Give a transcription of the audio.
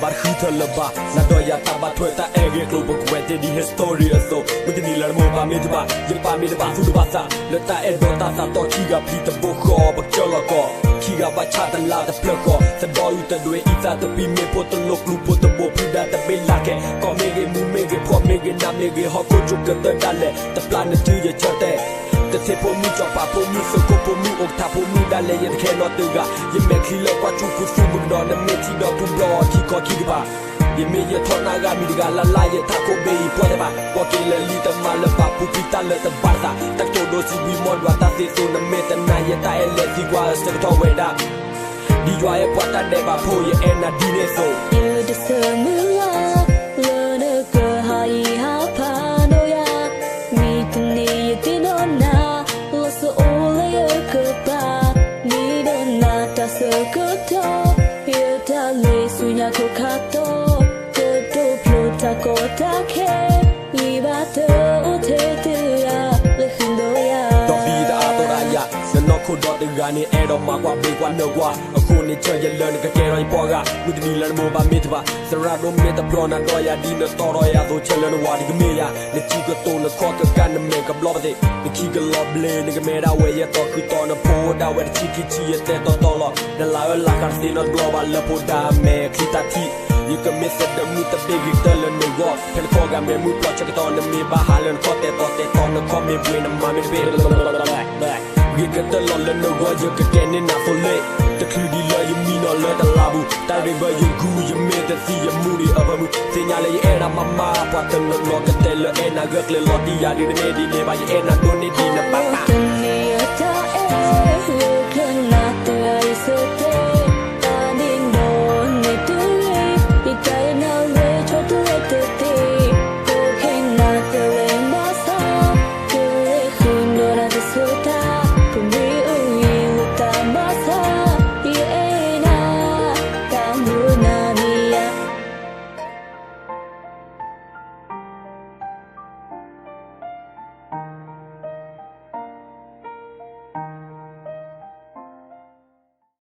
ဘၣ်တဃုထၢလၢၤဘၣ် နၤဒီးယၤတၢ်ဘၣ်ထွဲတၢ်အဲၣ်ဂ့ၢ်ကျိၤ ပကဝဲၤတ့ၢ်ဒ် history အသိး မုၢ်တနံၤလၢနမိၢ်ဘၣ်မ့ၢ်တဘၣ် ယပၢ်မ့ၢ်တဘၣ်သူၣ်တဘၣ်သး လၢတၢ်အဲၣ်ဒီးတၢ်သးတီ ခံဂၤဖံးတဘိဃီ ပကစၢၢ်လီၤကီး ခံဂၤဘၣ်ဆၣ်တလါတဖျၢၣ်ဃီ သဒီအုးတဒွဲအံသၣ်တပံၤ မ့ၢ်ဖိတလိၣ်ကျူဖိတဘိဖုဒါတဘ့ၣ်လၢ်ခဲ ကီၢ်မ့ၢ်ဂ့ၤ မူမ့ၢ်ဂ့ၤ ဖှီၣ်မ့ၢ်ဂ့ၤ နးမ့ၢ်ဂ့ၤ ဟီၣ်ခိၣ်ကၠိကတၢၢ်ဒၣ်လဲာ် တပျၢ်နတုၤယဆၢတဲာ် တထ့ဖိမုၣ် စီၤပၤဖိမုၣ် သုးခိၣ်ဖိမုၣ် အိၣ်ကထါဖိမုၣ်ဒၣ်လဲာ် ယတခဲနီတဂၤ ယမဲာ်ချံလၢကွၢ်ဆူၣ်ခူသူၣ်မုၢ်ကဒီး နမ့ၢ်ထံၣ်ဒီးထူဘျီခံခီခံကပၤ ယမ့ၢ်ယထီၣ်နၢ်ဂၤမံၤတဂၤလၢ်လၢ် ယထးခိၣ်ဘ့ၣ်အံၤပှၢ်သ့ၣ်ဘၣ် ပှီၢ်က့ၤလၢလံတမၤလၢၤဘၣ် ပူၤဖံးတၢ်လၢတဘၣ်သး တၢ်ကတိၤဒိစံးဘှံးမီၢ်ဒွးတၢ်သ့သိး နမ့ၢ်တနာ် ယတၢ်အဲၣ်လဲၤသံကွၢ်အဆၢကတီၢ်ဝဲဒၣ် ဒ်ယွၤအဲၣ်ပှၤတၢ်ဒဲးဘးဖိ ယအဲၣ်နၤဒ်န့ၣ်အသိး ယတဆၢမုၢ်လၢ် လၢနကဟးအံၤဟးဖးနီၢ်ယၤ မ့ၢ်တန့ၢ်ယသ့ၣ်နီၣ်နၤ လီၤစအိၣ်လၢယကပၤ မ့ၢ်ဒီးနၤတၢ်ဆၢကတီၢ် ယတၢ်လဲၤဆူညါခိၣ်ခါတီၤ ကတိၤဖျိတၢ်ကီတၢ်ခဲ ယဘၣ်တအိၣ်ထဲတဂၤ လၢဃုာ်ဒီးယၤ ဒီးဘံၣ်တအါတီတၢ်ယၤ နနီၢ်ခိဒီတဂၤန့ၣ် အဲၣ်ဒိးမၤကွၢ်ဘ့ၣ်ကွၢ်နၢကွၢ် အဃိန့ၣ် ဆၢယလၢနကကဲထီၣ်ယပှၤဂၤ မုၢ်တနံၤလၢနမိၢ်ဘၣ်မ့ၢ်တဘၣ် သရၣ်ဒိၣ်မ့ၢ်တဖျီနၤဒီးယၤ ဒ်နတီၢ်ထီၣ်ယၤအသိး ဆၢလၢနဝၤဒ်ကမ့ၢ်ယၤ နစုကတိၤနခီၣ်ကကၢ် နမဲာ်ကဘျီပသ့ၣ် နခံကလီၤဘျ့ နကမဲဒၣ်ဝဲ ယတီၢ်ဃုာ်တီၤ နဖိဒၣ်ဝဲတဆံခံဆံ ယတဲတီတီလီၤ နလၢအၢလၢကးတသ့နီတဘျီဘၣ် လၢဖိဒါမဲာ်ချံတၢ်ထံၣ် ယကမ့ၢ်သဒၢမုၢ်တဘ့ၣ်ဂ့ၤကတၢၢ်လၢနဂီၢ် ဖဲနခီၣ်ဂၤမဲာ်မုၢ်ပျီဆၢကတီၢ် နမ့ၢ်ဘၣ်ဟးလၢနခီၣ်တဲာ်တီၤတဲာ်တီၤ နခီၣ်မ့ၢ်ဘှံး နမါမ့ၢ်တဘ့ၣ် ဂ့ၤကတၢၢ်လီၤလၢနဂီၢ် ယကကဲန့ၢ်နၤသိးလ့ၣ် တချုးဒံးလၢယမံနီၤလၢတလါပူၤ တၢ်ရ့ဘၢယဂုာ် ယမ့ၢ်တသံယမူဒံးအဖၢမုၢ် သ့ၣ်ညါလၢယအဲၣ်နၤမးမး ပှၤတနီၤနီၤကတဲလၢအဲၣ်နၤဂၢၢ်ကျၢၤလီၤတံၢ်ယၤဒ်နမ့ၢ်ဒ်န့ၣ်ဘၣ် ယအဲၣ်နၤဒိၣ်န့ၢ်ဒံးနပၢ်ပၢ် တမ့ၢ်ယတၢ်အဲၣ်